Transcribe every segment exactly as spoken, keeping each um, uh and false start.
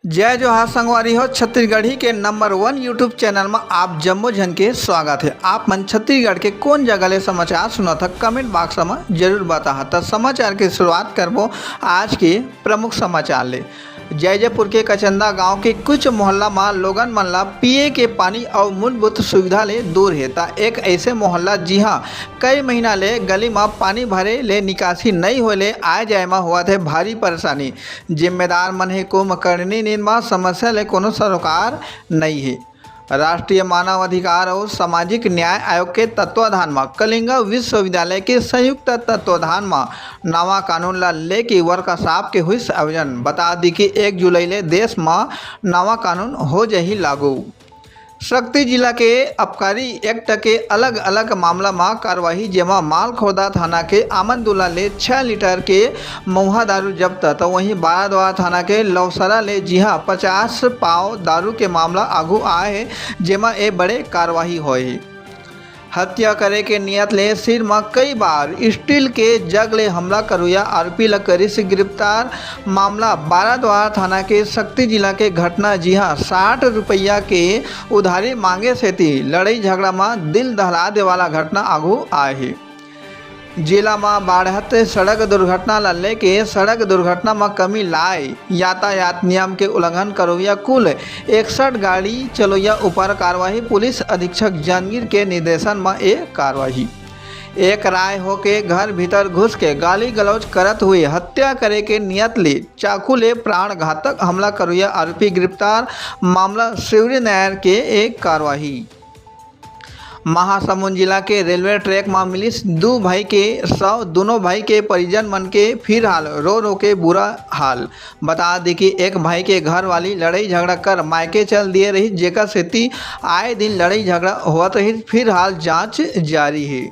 जय जोहार संगवारी हो, छत्तीसगढ़ी के नंबर वन YouTube चैनल म आप जम्मो झन के स्वागत हे। आप मन छत्तीसगढ़ के कोन जगह ले समाचार सुनत ह, कमेंट बॉक्स म जरूर बताहा। त समाचार के शुरुआत करबो आज के प्रमुख समाचार ले। जैजैपुर के कचंदा गांव के कुछ मोहल्ला म लोगन मन ला पिए के पानी अउ मूलभूत सुविधा ले दूर हे, त एक ऐसे मोहल्ला जिहां कई महीना ले गली म पानी भरे ले निकासी नइ होए ले आए जाए म होवत हे भारी परेशानी। जिम्मेदार मन हे कुंभकर्णी नींद म, समस्या ले कोनो सरोकार नइ हे। राष्ट्रीय मानव अधिकार अउ सामाजिक न्याय आयोग के तत्वाधान म कलिंगा विश्वविद्यालय के संयुक्त तत्वाधान म नवा कानून ला लेके वर्कशॉप के हुइस आयोजन। बता दी कि एक जुलाई ले देश म नवा कानून हो जही लागू। सक्ती जिला के आबकारी एक्ट के अलग-अलग मामला म कार्रवाई, जेमा मालखोदा थाना के आमदुल्ला ले छह लीटर के महुआ दारू जब्त, त वहीं बाराद्वार थाना के लौसरा ले जिहां पचास पाव दारू के मामला आगू आए हे, जेमा ए बड़े कार्रवाई होए हे। हत्या करे के नियत ले सिर म कई बार स्टील के जग ले हमला करुया आरोपी ल करिस गिरफ्तार। मामला बाराद्वार थाना के सक्ती जिला के घटना, जिहां साठ रुपया के उधारी मांगे सेती लड़ई झगड़ा म दिल दहला दे वाला घटना आगू आए हे। जिला म बाढ़त सड़क दुर्घटना ल लेके सड़क दुर्घटना म कमी लाए, यातायात नियम के उल्लंघन करोइया कुल इकसठ गाड़ी चलोइया ऊपर कार्रवाई, पुलिस अधीक्षक जांजगीर के निर्देशन म ए कार्रवाई। एक राय होके घर भीतर घुस के गाली गलौज करत हुए हत्या करे के नियत ले चाकू ले प्राण घातक हमला करोइया आरोपी गिरफ्तार, मामला सिवरी नगर के एक कार्रवाई। महासमुंद जिला के रेलवे ट्रैक म मिलिस दू भाई के शव, दोनों भाई के परिजन मन के फिलहाल रो रो के बुरा हाल। बता दी कि एक भाई के घरवाली लड़ई झगड़ा कर मायके चल दिए रही, जेकर सेती आए दिन लड़ई झगड़ा होवत रही। फिलहाल जांच जारी हे।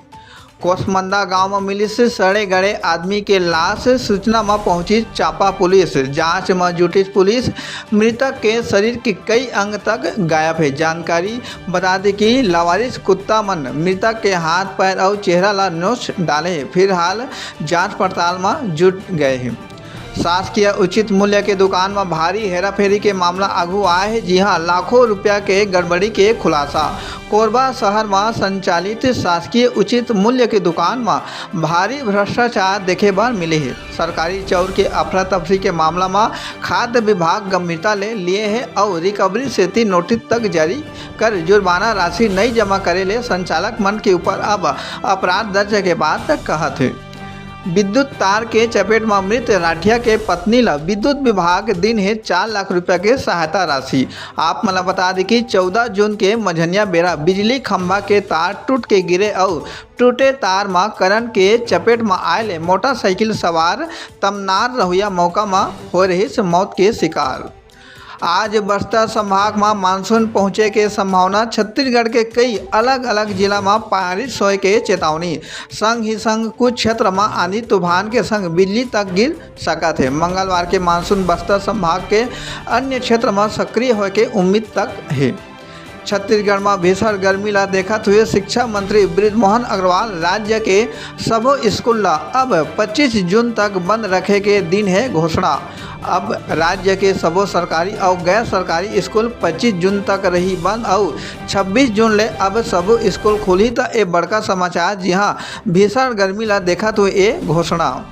कोसमंदा गांव म मिलिस सड़े गड़े आदमी के लाश, सूचना म पहुंचिस चांपा पुलिस। जांच म जुटिस पुलिस। मृतक के शरीर के कई अंग तक गायब हे। जानकारी बता दी कि लावारिस कुत्ता मन मृतक के हाथ पैर अउ चेहरा ला नोच डाले हे। फिलहाल जांच पड़ताल म जुट गए हे। शासकीय उचित मूल्य के दुकान म भारी हेराफेरी के मामला आगू आए हे, जिहां लाखों रुपया के गड़बड़ी के खुलासा। कोरबा शहर म संचालित शासकीय उचित मूल्य के दुकान म भारी भ्रष्टाचार देखे बर मिले हे। सरकारी चाउर के अफरा तफरी के मामला म खाद्य विभाग गंभीरता ले लिए हे अउ रिकवरी सेती नोटिस तक जारी कर जुर्माना राशि नइ जमा करे ले संचालक मन के ऊपर अब अपराध दर्ज के बात कहत हे। विद्युत तार के चपेट म मृत राठिया के पत्नी ल विद्युत विभाग दिन हे चार लाख रुपया के सहायता राशि। आप मन ल बता दी कि चौदह जून के मझनिया बेरा बिजली खंभा के तार टूट के गिरे अउ टूटे तार म करंट के चपेट म आए ले मोटरसाइकिल सवार तमनार रहुइया मौका म हो रहिस मौत के शिकार। आज बस्तर संभाग म मानसून पहुंचे के संभावना। छत्तीसगढ़ के कई अलग-अलग जिला म बारिश होए के चेतावनी। संग ही संग कुछ क्षेत्र म आंधी तूफान के संग बिजली तक गिर सकत हे। मंगलवार के मानसून बस्तर संभाग के अन्य क्षेत्र म सक्रिय होए के उम्मीद तक हे। छत्तीसगढ़ म भीषण गर्मी ला देखत हुए शिक्षा मंत्री बृजमोहन अग्रवाल राज्य के सबो स्कूल ला अब पच्चीस जून तक बंद रखे के दिन हे घोषणा। अब राज्य के सबो सरकारी अउ गैर सरकारी स्कूल पच्चीस जून तक रही बंद अउ छब्बीस जून ले अब सबो स्कूल खुलही त ए बड़का समाचार, जिहां भीषण गर्मी ला देखत हुए ए घोषणा।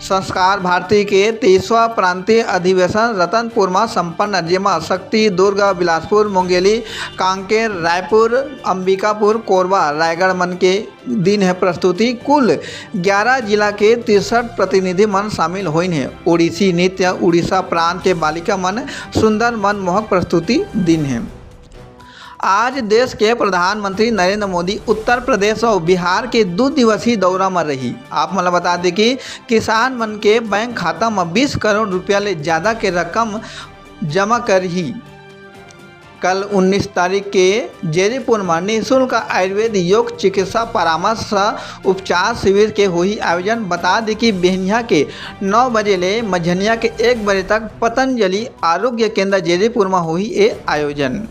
संस्कार भारती के तेईसवाँ प्रांतीय अधिवेशन रतनपुर म संपन्न, जेमा सक्ती, दुर्ग, बिलासपुर, मुंगेली, कांकेर, रायपुर, अंबिकापुर, कोरबा, रायगढ़ मन के दिन हे प्रस्तुति। कुल ग्यारह जिला के तिरसठ प्रतिनिधि मन शामिल होइन हे। ओडिसी नृत्य, उड़ीसा प्रांत के बालिका मन सुंदर मनमोहक प्रस्तुति दिन हे। आज देश के प्रधानमंत्री नरेंद्र मोदी उत्तर प्रदेश अउ बिहार के दू दिवसीय दौरा म रही। आप मन ल बता दे कि किसान मन के बैंक खाता म बीस करोड़ रुपया ले ज्यादा के रकम जमा करही। कल उन्नीस तारीख के जैरीपुर म निःशुल्क आयुर्वेद योग चिकित्सा परामर्श सह उपचार शिविर के होही आयोजन। बता दे कि बिहनिया के नौ बजे ले मझनिया के एक बजे तक पतंजलि आरोग्य केंद्र जैरीपुर म होही ए आयोजन।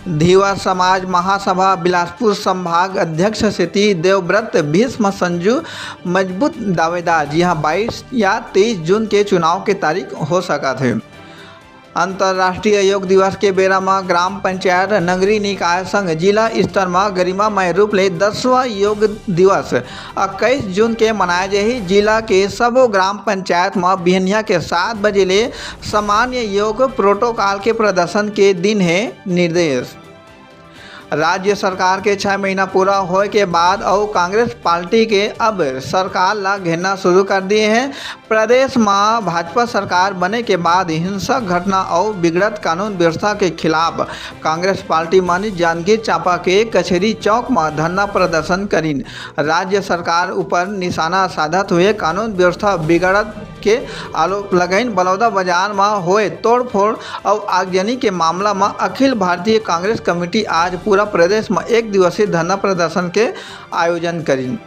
धीवर समाज महासभा बिलासपुर संभाग अध्यक्ष सेती देवव्रत भीष्म संजू मजबूत दावेदार, जिहां बाईस या तेईस जून के चुनाव के तारीख हो सकत हे। अंतर्राष्ट्रीय योग दिवस के बेरा म ग्राम पंचायत, नगरीय निकाय संग जिला स्तर म गरिमामय रूप ले दसवां योग दिवस इक्कीस जून के मनाए जाही। जिला के सबो ग्राम पंचायत म बिहनिया के सात बजे ले सामान्य योग प्रोटोकॉल के प्रदर्शन के दिन हे निर्देश। राज्य सरकार के छह महीना पूरा होए के बाद अउ कांग्रेस पार्टी के अब सरकार ला घेरना शुरू कर दिए हे। प्रदेश म भाजपा सरकार बने के बाद हिंसक घटना अउ बिगड़त कानून व्यवस्था के खिलाफ कांग्रेस पार्टी मन जांजगीर चांपा के कचहरी चौक म धरना प्रदर्शन करिन। राज्य सरकार ऊपर निशाना साधत हुए कानून व्यवस्था बिगड़त के आरोप लगाइन। बलौदा बाजार म होए तोड़फोड़ अउ आगजनी के मामला म अखिल भारतीय कांग्रेस कमेटी आज पूरा प्रदेश म एक दिवसीय धरना प्रदर्शन के आयोजन करिन।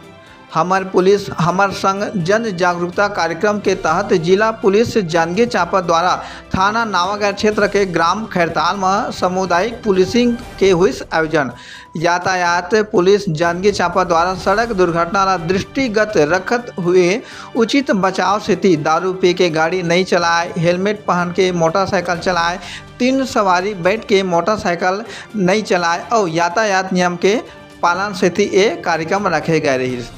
हमर पुलिस हमर संग जन जागरूकता कार्यक्रम के तहत जिला पुलिस जांजगीर चांपा द्वारा थाना नावागढ़ क्षेत्र के ग्राम खैरताल म सामुदायिक पुलिसिंग के हुइस आयोजन। यातायात पुलिस जांजगीर चांपा द्वारा सड़क दुर्घटना ला दृष्टिगत रखत हुए उचित बचाव सेती दारू पी के गाड़ी नइ चलाए, हेलमेट पहन के मोटरसाइकिल चलाए, तीन सवारी बैठ के मोटरसाइकिल नइ चलाए अउ यातायात नियम के पालन सेती ए कार्यक्रम रखे गए रहिस।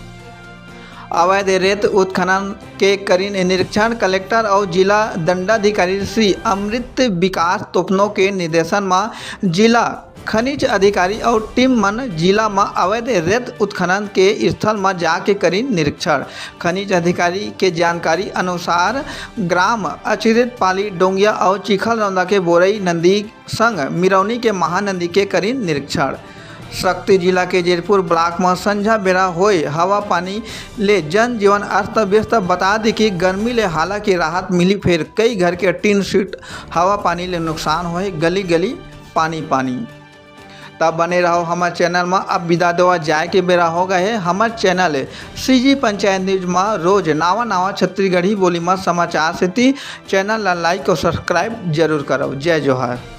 अवैध रेत उत्खनन के करिन निरीक्षण। कलेक्टर अउ जिला दंडाधिकारी श्री अमृत विकास तोपनो के निर्देशन म जिला खनिज अधिकारी अउ टीम मन जिला म अवैध रेत उत्खनन के स्थल म जाके करिन निरीक्षण। खनिज अधिकारी के जानकारी अनुसार ग्राम अचिरित पाली डोंगिया अउ चिखल रौंदा के बोरई नंदी संग मिरौनी के महानंदी के करिन निरीक्षण। सक्ती जिला के जैतपुर ब्लॉक म संझा बेरा होए हवा पानी ले जनजीवन अस्त व्यस्त। बता दी कि गर्मी ले हालांकि राहत मिली, फेर कई घर के टीन शीट हवा पानी ले नुकसान होए, गली गली पानी पानी। तब बने रहो हमर चैनल म। अब विदा देवा जाए के बेरा हो गए हे। हमर चैनल सीजी पंचायत न्यूज म रोज नावा नावा छत्तीसगढ़ी बोली म समाचार सेती चैनल ला लाइक अउ सब्सक्राइब जरूर करव। जय जोहार।